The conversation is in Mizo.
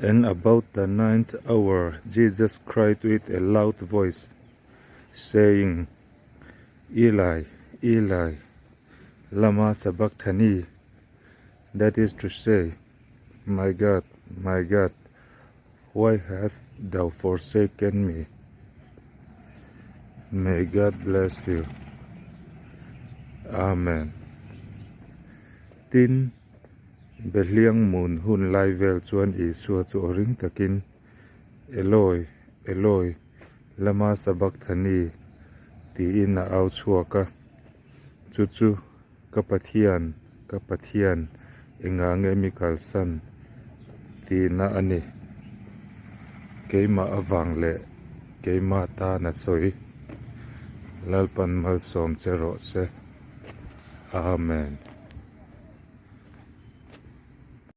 And about the ninth hour Jesus cried with a loud voice, saying, Eli, Eli, lama sabachthani? That is to say, My God, my God, why hast thou forsaken me? May God bless you. Amen. Tin, Behliang mun hun lai vel chuan Isua chu aw ring takin, Eloi, Eloi, lama sabachthani? tiin a au chhuak a. Chu chu Ka Pathian, ka Pathian, engah nge mi kalsan? tihna a ni. Keimah avang leh keimah tan a sawi. Lalpan malsawm che rawh se. Amen.